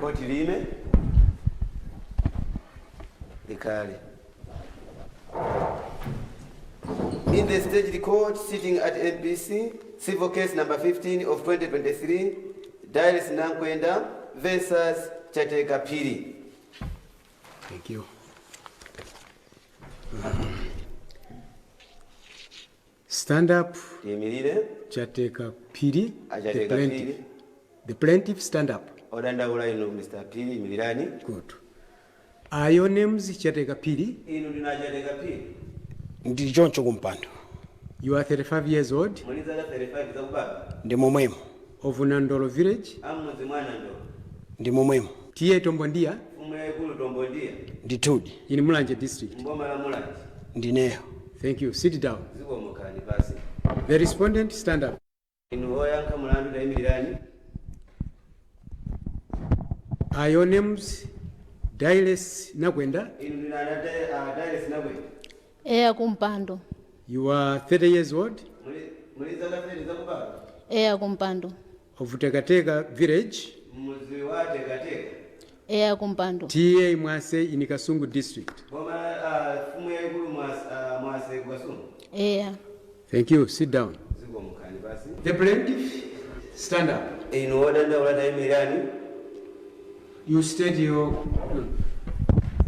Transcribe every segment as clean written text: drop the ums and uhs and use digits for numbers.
Khoti lime likhale. In the state court sitting at MBC, civil case number 15 of 2023, Dailes Nankwenda versus Chateka Phiri. Thank you. Stand up, Tiyimirire. Chateka Phiri, the Achateka plaintiff. Phiri. The plaintiff, stand up. Odandaula inu Mr. Phiri, imirirani. Good. Are your names Chateka Phiri? Inu ndinu Achateka Phiri. Ndili choncho kumpando. You are 35 years old, Muli zaka 35 zakubadwa. Ndi momwemo. Of Nandolo village, Amudzi mwa Nandolo. Ndi momwemo. T.A. Tombondiya, Mfumu yayikulu Tombondiya. Ndithudi. in Mulanje district. Mboma la Mulanje. Ndineyo. Thank you. Sit down. Zikomo, khalani pansi. The respondent, stand up. Inu oyankha mulandu tayimirirani. Are your names Dailes Nakwenda? Inu ndinu a Dailes Nakwenda? Eya kumpando. You are 30 years old, Muli zaka 30 zakubadwa. Eya kumpando. Of Tekateka village, Mudzi wa Tekateka. Eya kumpando. T.A. Mwase in Kasungu district. Boma la mfumu yayikulu Mwase ku Kasungu. Eya. Thank you. Sit down. Zikomo, khalani pansi. The plaintiff, stand up. Inu odandaula tayimirirani. You state your. No.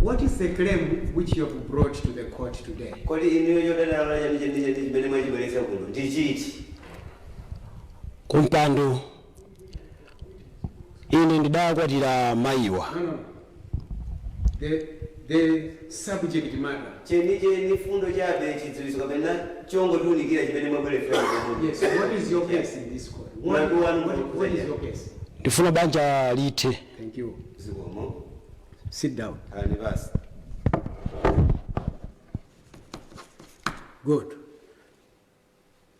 What is the claim which you have brought to the court today? Kodi inuyo chodandaula chenicheni chimene mwachibweretsa kuno ndi chiti? Kumpando, ine ndidakwatira mayiwa. No. The subject matter. Chenicheni, fundo chabe, chidziwitso kapena chongotiunikira chimene mwabweretsera kuno. Yes, what is your case in this court? What is your case? Ndifuna banja lithe. Thank you. Zikomo. Sit down. Khalani pansi. Good.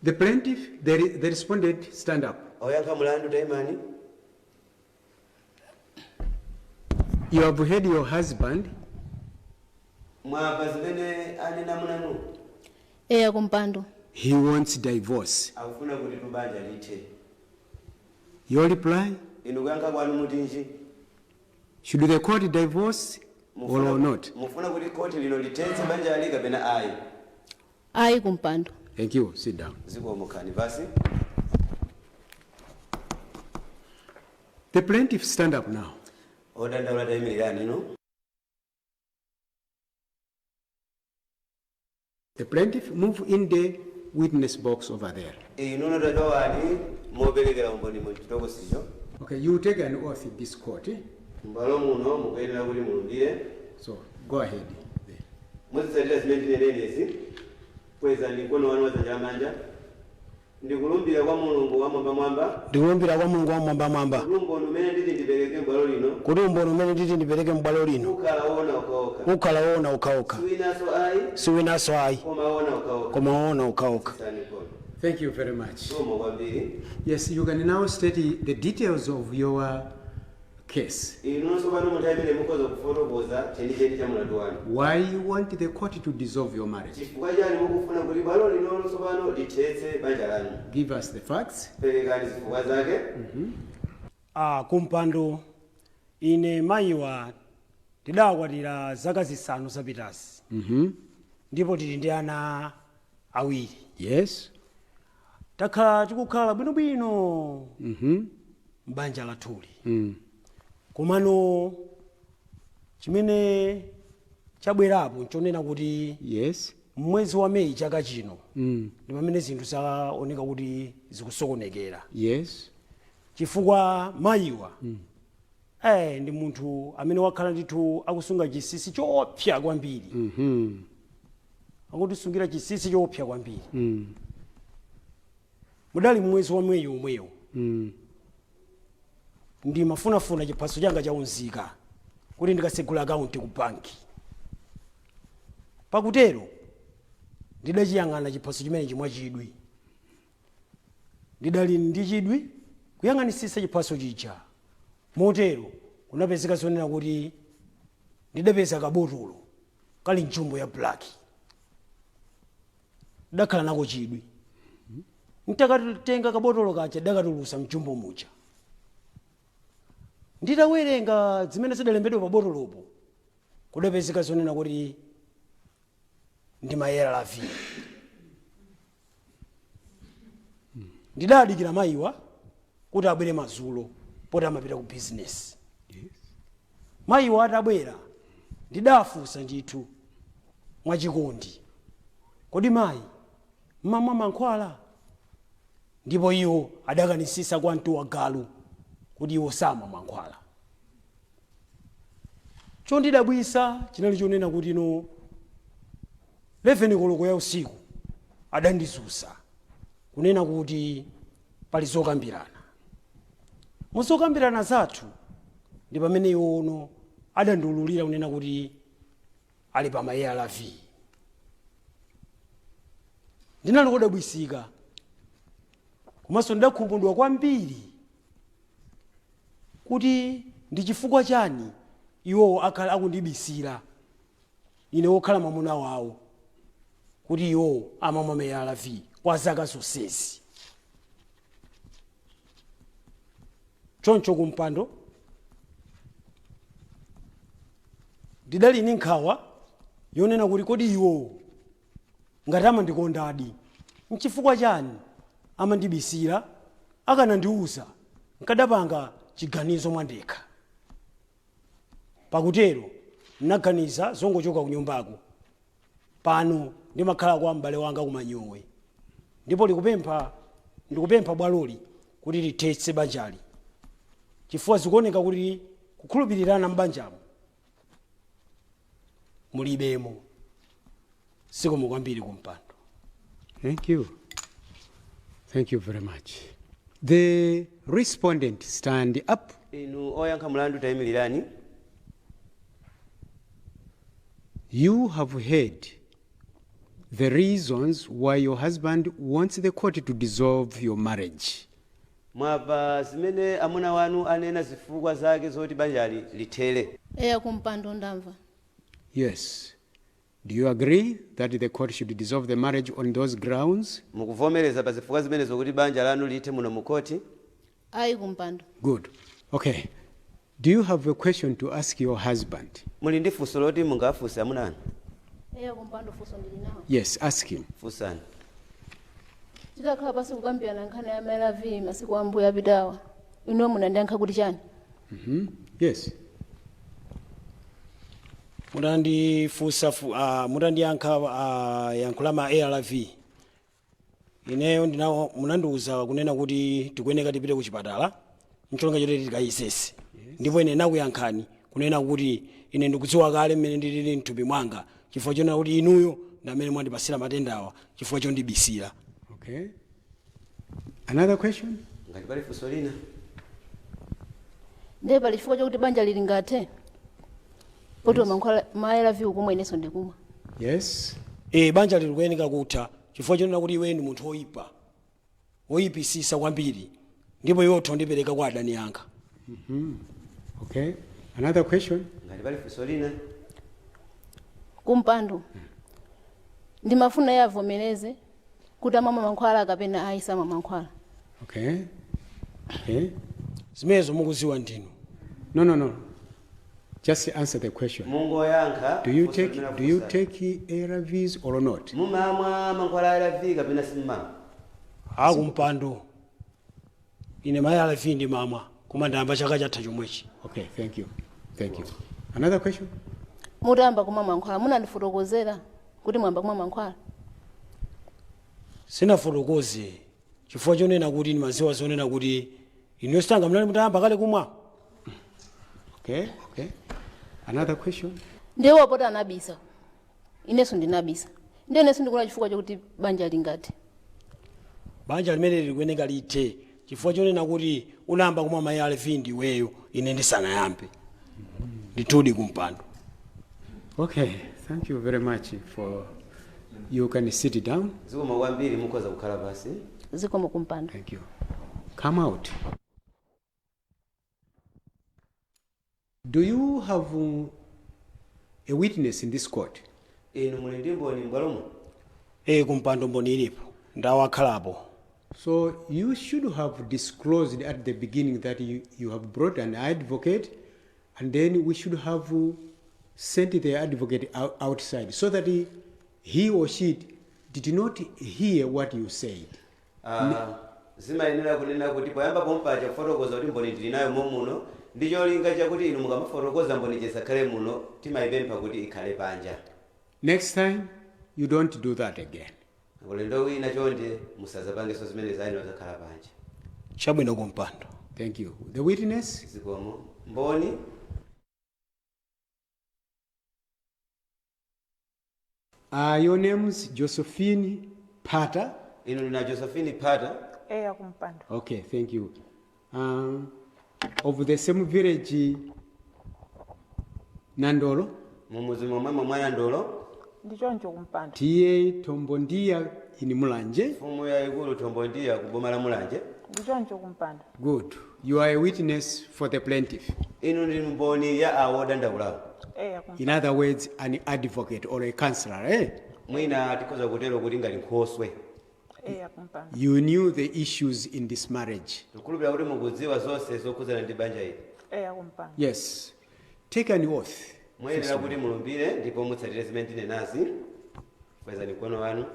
The plaintiff, the respondent, stand up. Oyankha mulandu tayimani. You have heard your husband. Mwamva zimene anena munanu? Eya kumpando. He wants divorce. Akufuna kuti banja lithe. Your reply? Inu kuyankha kwanu mutinji? Should the court divorce or not? Mufuna kuti khoti lino lithetse banjali kapena ayi? Ayi kumpando. Thank you. Sit down. Zikomo, khalani pansi. The plaintiff, stand up now. Odandaula tayimirirani inu. The plaintiff, move in the witness box over there. Inuno talowani moperekera umboni mu chitokosicho. Okay, you take an oath in this court, eh? M'bwalo muno mukuyenera kuti mulumbire. So go ahead. Muzitsatira zimene tinenenezi. Kwezani mkono wanu wadzanja lamanja. Ndikulumbira kwa Mulungu wamwambamwamba Ndikulumbira kwa Mulungu wamwambamwamba kuti umboni umene nditi ndipereke m'bwalo lino kuti umboni umene nditi ndipereke m'bwalo lino ukhala wona okhaokha, ukhala wona okhaokha, siwinaso ayi, siwinaso ayi, koma wona okhaokha. Koma wona okhaokha. Tsitsani mkono. Thank you very much. Zikomo kwambiri. Yes, you can now state the details of your case. Inunso pano munthu imene mukhoza kufotokoza chenicheni cha mlandu wanu. Why you want the court to dissolve your marriage? Chifukwa chani mukufuna kuti bwalo linolo tsopano lithetse banja lanu? Give us the facts. Perekani zifukwa zake. Ah, kumpando, ine mayiwa tidakwatira zaka 5 zapitazi ndipo tili ndi ana awiri. Takhala tikukhala bwinobwino m'banja lathuli, komano chimene chabwerapo nchonena kuti mwezi wa Meyi chaka chino ndi pamene zinthu zaoneka kuti zikusokonekera, chifukwa mayiwa ndi munthu amene wakhala ndithu akusunga chinsinsi choopsa kwambiri, akutisungira chinsinsi choopsa kwambiri. Mudali mwezi wa Meyi omwewo, ndimafunafuna chiphaso changa chaunzika kuti ndikasegula akaunti ku banki. Pakutero ndidachiyang'ana chiphaso chimene chimwa chidwi, ndidali ndi chidwi kuyang'anisisa chiphaso chija. Motero kunapezeka zonena kuti ndidapeza kabotolo kali mjumbo ya black, ndakhala nako chidwi. Ntakatenga kabotolo kaja, dakatulusa mjumbo muja. Nditawerenga zimene zidalembedwa pa botolopo, kudapezeka zonena kuti ndi ma ARV. Ndidadikira mayiwa kuti abwere madzulo poti amapita ku bizinesi. Mayiwa atabwera, ndidafunsa ndithu mwachikondi, "Kodi mayi, mmamwa mankhwala?" Ndipo iwo adakanisisa kwa mtu galu kuti iwo samwa mankhwala. Chondidabwisa chinali chonena kuti no 11 koloko ya usiku adandizusa kunena kuti pali zokambirana. Muzokambirana zathu ndi pamene iwono adandiululira kunena kuti ali pa ma ARV. Ndinali kodabwisika komanso ndidakhumudwa kwambiri kuti ndi chifukwa chani iwowo akhala akundibisira ine wokhala mwamuna wawo kuti iwowo amamwa ma ARV kwa zaka zonsezi. Choncho kumpando ndidali ndi nkhawa yonena kuti kodi iwowo ngati amandikondadi, nchifukwa chani amandibisira? Akanandiuza nkadapanga chiganizo mwandekha. Pakutero naganiza zongochoka kunyumbako. Pano ndimakhala kwa m'bale wanga kumanyowe, ndipo ndikupempha bwaloli kuti lithetse banjali chifukwa zikuoneka kuti kukhulupirirana m'banjamo mulibemo. Zikomo kwambiri kumpando. Thank you. Thank you very much. The respondent, stand up. Inu oyankha mulandu, tayimirirani. You have heard the reasons why your husband wants the court to dissolve your marriage. Mwamva zimene amuna wanu anena, zifukwa zake zoti banjali lithere. Eya kumpando, ndamva. Yes. Do you agree that the court should dissolve the marriage on those grounds? Mukuvomereza pa zifukwa zimenezo kuti banja lanu lithe muno mukoti? Ayi kumpando. Good. Okay. Do you have a question to ask your husband? Muli ndi funso loti mungafunse amuna anu? Eya kumpando, funso ndili nawo. Yes, ask him. Funsani. Titakhala pasi kukambirana nkhani ya ARV masiku ambuyo apitawa, inuyo munandiyankha kuti chani? Yes. Mutandifunsa mutandiyankha yankho la ma ARV, ineyo munandiuza kunena kuti tikuyeneka tipite ku chipatala ncholinga choti tikayesese, ndipo ine nakuyankhani kunena kuti ine ndikudziwa kale mmene ndilili mthupi mwanga chifukwa chonena kuti inuyo ndi amene mwandipasira matendawa chifukwa chondibisira. Okay. Another question? Ngati pali funso lina. Ndiye pali chifukwa chokuti banja lili ngathe poti mankhwala ma ARV ukumwa, inenso ndikumwa? Yes. E, banja lili kuyeneka kutha chifukwa chonena kuti iwe ndi munthu woyipa, woyipisisa kwambiri, ndipo iwe utha kundipereka kwa adani anga. Okay. Another question? Ngati pali funso lina. Kumpando, ndimafuna iye avomereze kuti amamwa mankhwala kapena ayi, samwa mankhwala. Okay. Okay. Zimenezo mukuziwa ndinu. No. Just answer the question. Mungoyankha. Do you funso take limene do you afunsa. take ARVs or not? Mumamwa mankhwala a ARV kapena simmamwa? Akumpando, ine ma ARV ndimamwa, koma ndayamba chaka chatha chomwechi. Okay, thank you. Thank you. Another question? Mutayamba kumwa mankhwala, munandifotokozera kuti mwayamba kumwa mankhwala? Sinafotokoze chifukwa chonena kuti ndimaziwa zonena kuti inuyo sitanga munali mutayamba kale kumwa. Okay. Another question? Ndiye wapota anabisa, inenso ndinabisa, ndiye inenso ndikuona chifukwa chokuti banja lingathe. Banja limene likuyeneka lithe chifukwa chonena kuti unayamba kumwa ma ARV ndiweyo ine ndisanayambe, ndithudi kumpando. Okay, thank you very much for, you can sit down. Zikomo kwambiri, mukhoza kukhala pasi. Zikomo kumpando. Thank you. Come out. Do you have a witness in this court? Inu muli ndi mboni m'bwalomo? E kumpando, mboni ilipo, ndawakhalapo. So you should have disclosed at the beginning that you have brought an advocate, and then we should have sent the advocate outside so that he or she did not hear what you said. Ah, zimayenera kunena kuti poyamba pompaja kufotokoza kuti mboni tili nayo momuno ndi cholinga chakuti inu mukamafotokoza mboni chisakhale muno, timayipempha kuti ikhale panja. Next time, you don't do that again. Ulendo wina chonde musazapangenso zimene zayino zakhala panja. Chabwino kumpando. Thank you. The witness? Zikomo mboni. Your name's Josephine Pata. Inu ndina Josephine Pata. Eya kumpando. Okay, thank you. Of the same village, Nandolo, Mumuzi momwemo mwa Nandolo. Ndi choncho kumpando. TA Tombondia in Mulanje. Mfumu yayikulu Tombondiya ku boma la Mulanje. Ndi choncho kumpando. Good. You are a witness for the plaintiff. Inu ndi mboni ya awo odandaulawo. Eya kumpando. In other words, an advocate or a counselor. Eh? Mwina tikhoza kutero kuti ngati nkhoswe. Eya kumpando. You knew the issues in this marriage. Tikhulupirira kuti mukudziwa zonse zokhudzana ndi banja ili. Eya kumpando. Yes. Take an oath. Muyenera kuti mulumbire ndipo mutsatire zimene ndinenazi. Kwezani mkono wanu.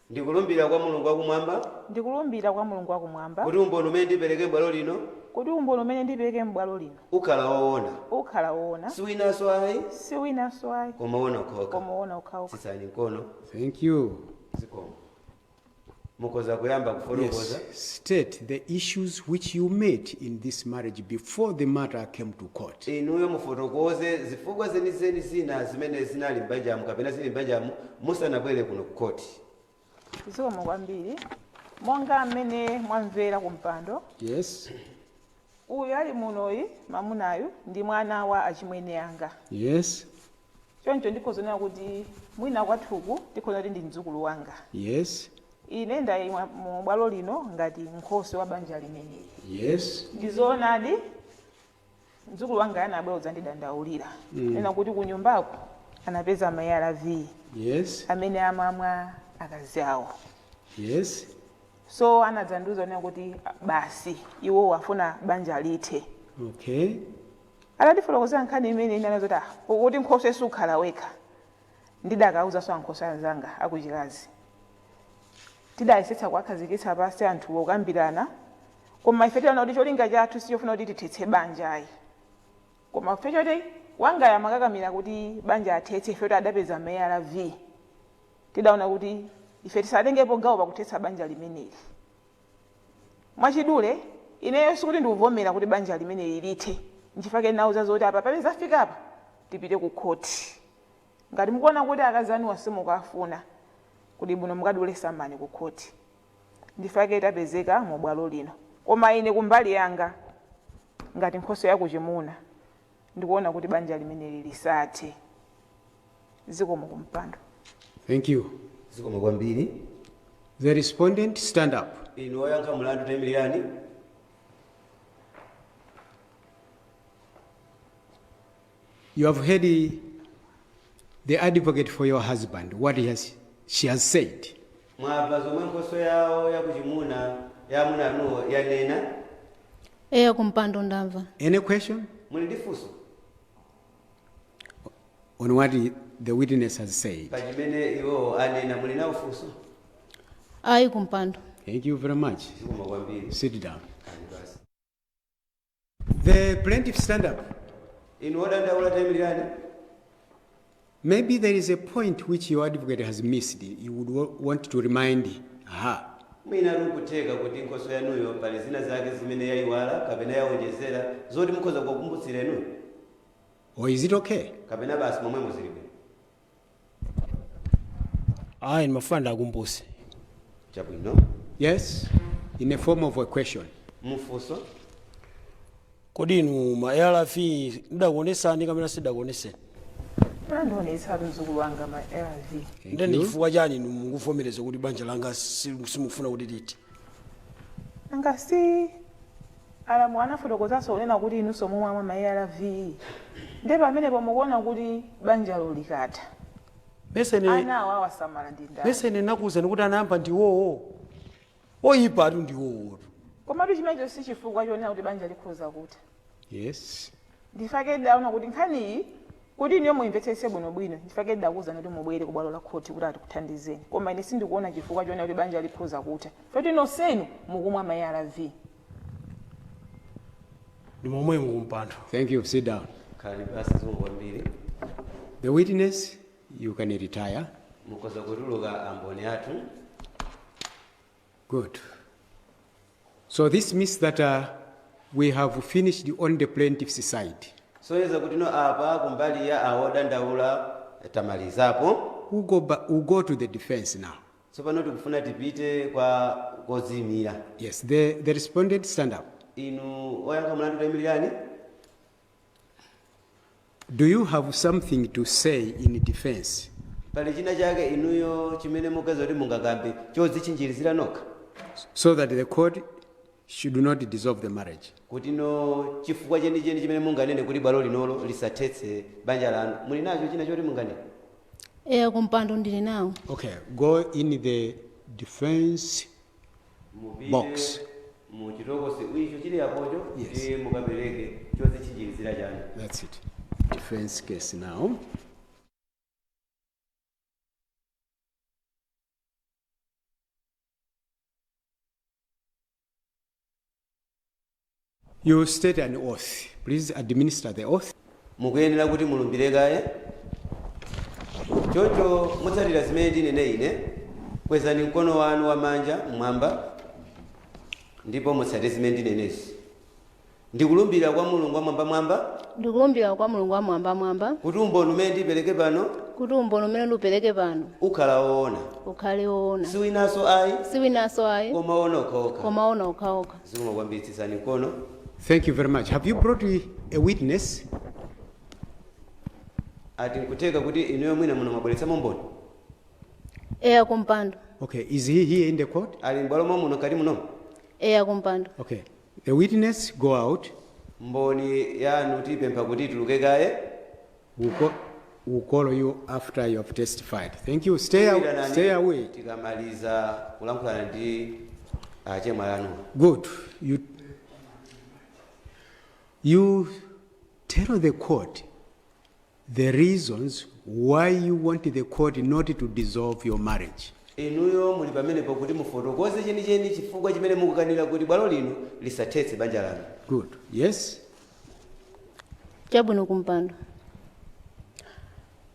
Ndikulumbira kwa Mulungu wakumwamba Ndikulumbira kwa Mulungu wakumwamba kuti umboni umene ndipereke m'bwalo lino kuti umboni umene ndipereke m'bwalo lino ukhala woona, ukhala woona, si winanso ayi, si winanso ayi, koma woona okhaokha. Koma woona okhaokha. Tsitsani mkono. Thank you. Zikomo, mukhoza kuyamba kufotokoza. Yes. State the issues which you met in this marriage before the matter came to court. Inuyo mufotokoze zifukwa zenizeni zina zimene zinali m'banjamu kapena zili m'banjamu musanabwere kuno ku khoti. Zikomo kwambiri. Monga mmene mwamvera kumpando, uyu ali munoyi mamunayu ndi mwana wa achimwene anga. Choncho ndikhozonena kuti mwina kwathuku tikhoza kuti ndi mdzukulu wanga. Ine ndayima mu bwalo lino ngati nkhoswe wa banja limeneli. Ndizoonadi, mdzukulu wanga anabwera kudzandidandaulira nena kuti kunyumbako anapeza ma ARV amene amamwa akazi awo. So anadzandiuza nena kuti basi iwo afuna banja lithe. Atatifotokozera nkhani imene ine anazoti, ah, kuti nkhoswe sukhala wekha, ndidakauzaso ankhoswe anzanga akuchikazi. Tidayesetsa kuwakhazikitsa pasi anthu okambirana, koma ife tidaona kuti cholinga chathu sichofuna kuti tithetse banja ayi, koma ife choti wangaya amakakamira kuti banja athetse, ife kuti adapeza ma ARV, tidaona kuti ife tisatengepo gawo pakuthetsa banja limeneli. Mwachidule, ineyo sikuti ndikuvomera kuti banja limeneli lithe. Nchifukwa nauza zoti apa pamene zafika apa tipite ku khoti. Ngati mukuona kuti akazi anuwa simukafuna, kuti bwino mukadule samani ku khoti. Ndifake tapezeka mu bwalo lino. Koma ine kumbali yanga ngati nkhoswe yakuchimuna ndikuona kuti banja limeneli lisathe. Zikomo kumpando. Thank you. Zikomo kwambiri. The respondent, stand up. Inu oyankha mulandu tayimirirani. You have heard the advocate for your husband, what she has said. Mwamva zomwe nkhoswe yawo yakuchimuna yamuna anuwo yanena. Eya kumpando, ndamva. Any question Muli ndi funso on what the witness has said? Pa chimene iwowo anena, muli nawo funso? Ayi kumpando. Thank you very much. Zikomo kwambiri. Sit down. Kani basi. The plaintiff, stand up. Inu odandaula tayimirirani. Maybe there is a point which your advocate has missed. You would want to remind her. Mwina likutheka kuti nkhoswe yanuyo pali zina zake zimene yayiwala kapena yawonjezera zoti mukhoza kuwakumbutsira inuyo. Or is it okay? Kapena basi momwe muzili bwino? Ayi, ndimafuna ndakumbuse. Chabwino. Yes, in a form of a question. Mufunso. Kodi inu ma ARV ndidakuonesani kapena sidakuoneseni? Anandionetsa mdzukulu wanga ma ARV. Thank Nde ndi you. chifukwa chani inu mukuvomereza kuti banja langa simufuna kuti lithe? Nanga si alamu anafotokozanso kunena kuti inunso mumamwa ma ARV, nde pamenepo mukuona kuti banjalo likatha Mese ine ana awo awasamala ndi ndani? Mese ine nakuwuzani kuti anayamba ndiwowo. Oyipa atu ndiwowotu. Komatu chimenecho si chifukwa chonena kuti banja likhoza kutha. Yes. Ndifake daona kuti nkhaniyi, kuti iniyo muyimvetsetse bwinobwino, ndifake dakuwuzani kuti mubwere ku bwalo la khoti kuti atikuthandizeni. Koma ine sindikuona chifukwa chonena kuti banja likhoza kutha, choti nonsenu mukumwa ma ARV. Ndi momwemo, kumpando. Thank you. Sit down. Khalani basi, zikomo kwambiri. The witness, you can retire. Mukhoza kutuluka, amboni athu. Good. So this means that we have finished on the plaintiff's side. Soyeza kuti no apa kumbali ya awo odandaula tamalizapo. We'll go to the defense now. Tsopano tikufuna tipite kwa koziyimira. Yes, the respondent, stand up. Inu oyankha mlandu, tayimirirani. Do you have something to say in defense? Pali china chake inuyo chimene muganiza kuti mungakambe chodzichinjirizira nokha so that the court should not dissolve the marriage? Kuti no chifukwa chenicheni chimene munganene kuti bwalo linolo lisathetse banja lanu, muli nacho china choti munganene? Eya, kumpando, ndili nawo. Okay, go in the defense Mupite box. Mu chitokosi icho chili apocho Yes. kuti mukapereke chodzichinjirizira chanu. That's it. Defense case now. You state an oath. Please administer the oath. Mukuyenera kuti mulumbire kaye. Choncho mutsatira zimene ndinene ine. Kwezani mkono wanu wamanja mmwamba ndipo mutsate zimene ndinenezi. Ndikulumbira kwa Mulungu wamwambamwamba Ndikulumbira kwa Mulungu wamwambamwamba kuti umboni umene ndipereke pano kuti umboni umene ndiupereke pano ukhala woona, ukhale woona, si winanso ayi, si winanso ayi, koma woona okhaokha. Koma woona okhaokha. Zikomo kwambiri, tsitsani mkono. Thank you very much. Have you brought a witness? Ati nkutheka kuti inuyo mwina muno mwabweretsamo mboni? Eya, kumpando. Okay, is he here in the court? Ali m'bwalo mwa muno kati muno? Eya, kumpando. Okay. The witness, go out. Mboni yanu tipempha kuti ituluke kaye. We'll call you after you have testified. Thank you. Stay away. Tikamaliza kulankhulana ndi achemwali anu. Good. You tell the court the reasons why you want the court not to dissolve your marriage. Inuyo muli pamenepo kuti mufotokoze chenicheni chifukwa chimene mukukanira kuti bwalo lino lisathetse banja lanu. Good. Yes? Chabwino, kumpando.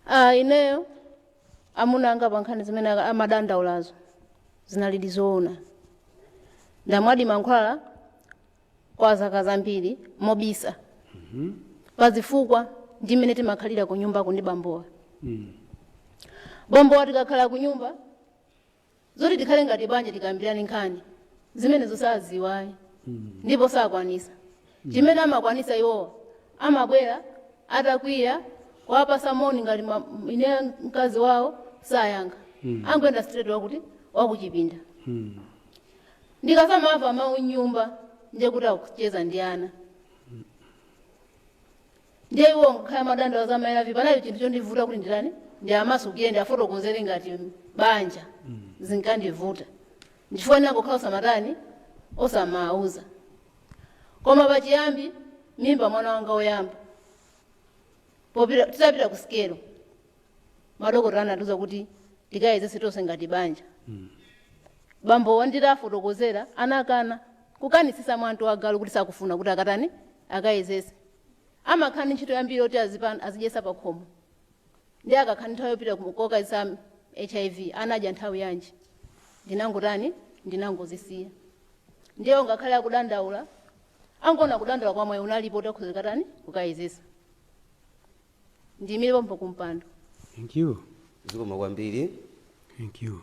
Ah, ineyo amuna anga pa nkhani zimene amadandaulazo zinalidi zoona. Ndamwadi mankhwala kwa zaka zambiri mobisa pazifukwa ndi mmene timakhalira ku nyumbako ndi bambowa. Bambowa tikakhala ku nyumba, zoti tikhale ngati banja tikambirane nkhani zimenezo saziwayi ndipo sakwanisa. Chimene amakwanisa iwowa, amabwera atakwiya, kuwapasa moni ngati ine mkazi wawo, sayankha, angoenda straight wakuti wakuchipinda. Ndikasamamva mawu mnyumba, ndiye kuti akucheza ndi ana. Ndiye iwo ngakhala madandaula za ma ARV, panali chinthu chondivuta kuti nditani, ndi amasukire, ndi afotokozere ngati banja, zinkandivuta. Ndichifukwa ndinangokhala osamatani, osamauza. Koma pachiyambi, mimba mwana wanga woyamba, popita titapita ku sikelo, madokotala anatiuza kuti tikayezese tonse ngati banja. Bambo wanditafotokozera anakana, kukanisisa mwantu wagalu kuti sakufuna kuti akatani, akayezese. Amakhala ndi ntchito yambiri yoti azidyesa pa khomo, ndi akakhala nthawi yopita kokayeza HIV, anadya nthawi yanji? Ndinangotani, ndinangozisiya. Ndiye ngakhale akudandaula, angoona kudandaula kwa mwayi unalipo kuti akhoza katani, kukayezesa. Ndiyimire pompo, kumpando. Thank you. Zikomo kwambiri. Thank you.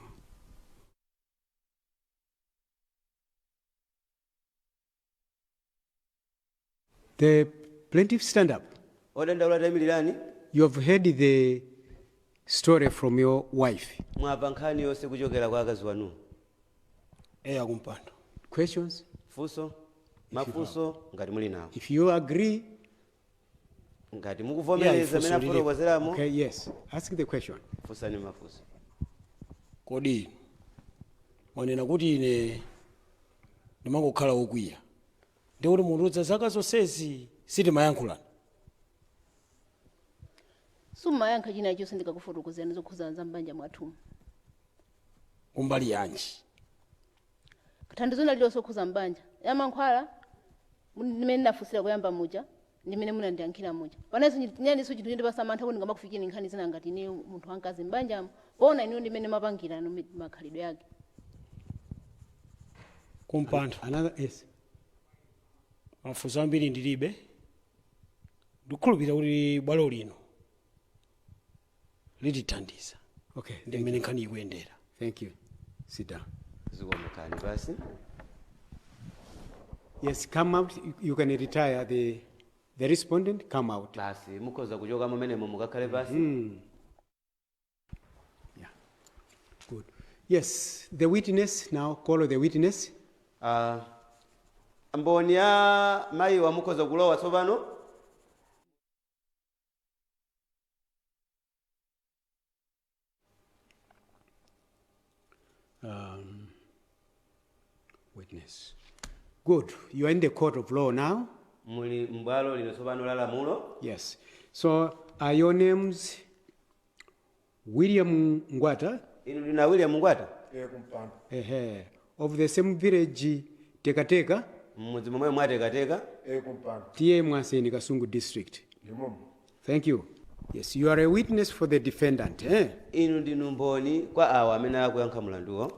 The plaintiff, stand up. Odandaula, tayimirirani. You have heard the story from your wife. Mwamva nkhani yonse kuchokera kwa akazi wanu. Eya, kumpando. Questions? Funso, mafunso ngati muli nawo. If you agree, Ngati mukuvomereza Yeah, amene funso lilipo. afotokozeramo. Okay, yes. Ask the question. Funsani mafunso. Kodi mwanena kuti ine Ndimangokhala wokwiya. Ndikuti mundudza zaka zonsezi sitimayankhulana. Summayankha china chonse ndikakufotokozerani zokhuzana za mbanja mwathumu. Kumbali yanji? Thandizo lililonse okhuza mbanja yamankhwala, ndimene ndinafunsira kuyamba muja, ndimene munandiyankhira muja, pananso nyaniso chinthu chondipasa mantha kuti ndingamakufikireni nkhani zina ngati ineyo munthu wamkazi m'banjamo, poona ineyo ndimene mapangirano makhalidwe ake. Kumpando. Another, yes. Mafunso ambiri ndilibe. Ndikukhulupirira kuti bwalo lino litithandiza ndi mmene nkhani ikuyendera. Thank you. Sit down. Zikomo, khalani pansi. Yes, come out. You can retire the respondent. Come out. Basi, mukhoza kuchoka mumenemo, mukakhale pansi. Yeah. Good. Yes, the witness now. Call the witness. Ah, mboni ya mayiwa, mukhoza kulowa tsopano. Witness. Good. You are in the court of law now. Muli m'bwalo lino tsopano la lamulo. Yes. So are your names William Ngwata? Inu ndina William Ngwata? Eh, kumpando. Ehe. Of the same village, Tekateka, Mmudzi momwe mwatekateka. Eh, kumpando. TA Mwaseni, Kasungu District. Ndimomo. Thank you. Yes, you are a witness for the defendant. Eh? Inu ndinu mboni kwa awa amene akuyankha mlanduwo.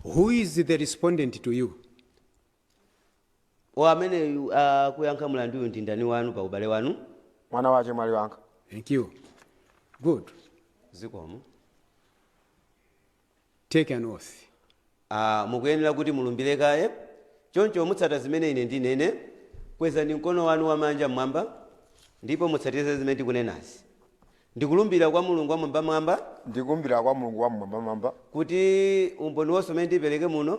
Who is the respondent to you? O amene akuyankha mlanduyu ndi ndani wanu pa ubale wanu? Mwana wache mwali wanga. Thank you. Good. Zikomo. Take an oath. Ah, mukuyenera kuti mulumbire kaye. Choncho mutsata zimene ine ndinene. Kwezani mkono wanu wamanja mmwamba ndipo mutsatize zimene tikunenazi. Ndikulumbira kwa Mulungu wamwambamwamba Ndikulumbira kwa Mulungu wamwambamwamba kuti umboni wonse umene ndipereke muno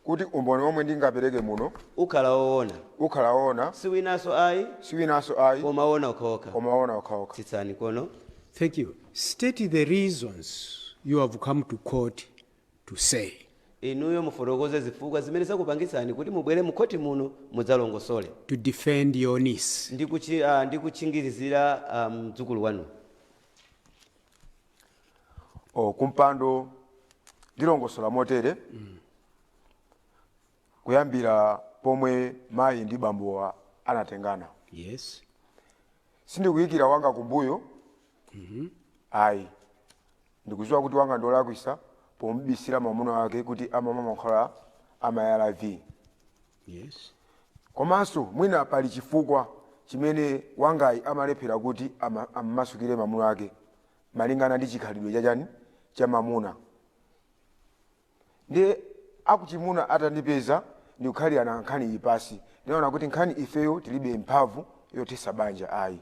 kuti umboni omwe ndingapereke muno ukhala woona, ukhala woona, si winanso ayi, si winanso ayi, koma woona okhaokha. Koma woona okhaokha. Tsitsani kono. Thank you. State the reasons you have come to court to say. Inuyo mufotokoze zifukwa zimene zakupangitsani kuti mubwere mu khoti muno mudzalongosole to defend your niece. Ndi kutchingirizira mdzukulu wanu. Oh, kumpando, ndilongosola motere. Kuyambira pomwe mayi ndi bambowa anatengana, sindikuyikira wanga kumbuyo ayi. Ndikudziwa kuti wanga ndolakwisa pomubisira mwamuna wake kuti amamwa mankhwala ama ARV. Komanso mwina pali chifukwa chimene wangayi amalephera kuti ammasukire mwamuna wake malingana ndi chikhalidwe chachani cha mamuna. Ndiye akuchimuna atandipeza ndikukhalirana nkhani iyi pasi, ndinaona kuti nkhani ifeyo tilibe mphamvu yothesa banja ayi,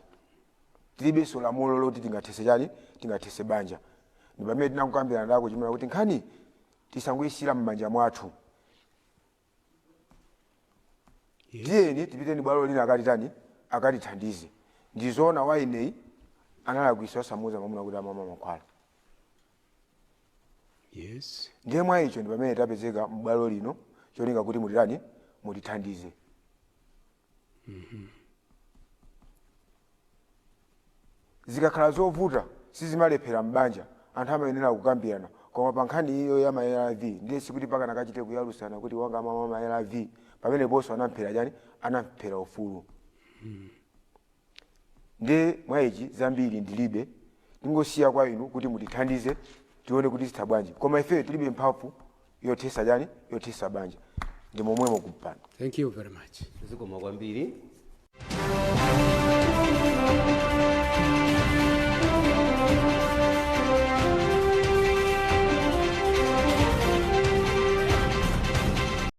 tilibenso lamulo loti tingathese chani, tingathese banja. Ndi pamene tinakukambirana ndi akuchimuna kuti nkhani tisangoyisira m'manja mwathu, tiyeni tipiteni bwalo lina akatitani, akatithandize. Ndizoona waineyi analakwisa osamuuza mwamuna kuti amamwa mankhwala. Ndiye mwa icho ndi pamene tapezeka m'bwalo lino cholinga kuti mutitani, mutithandize. Zikakhala zovuta sizimalephera m'banja, anthu amayenera kukambirana. Koma pa nkhani iyo ya ma ARV, ndiye sikuti pakana kachite kuyalusana kuti wanga amamwa ma ARV, pameneponso anamphera chani, anamphera ufulu. Ndiye mwa ichi zambiri ndilibe, ndingosiya kwa inu kuti mutithandize tione kuti zitha bwanji. Koma ifeyo tilibe mphamvu yothesa chani, yothesa banja. Ndi momwemo kumpando. Thank you very much. Zikomo kwambiri.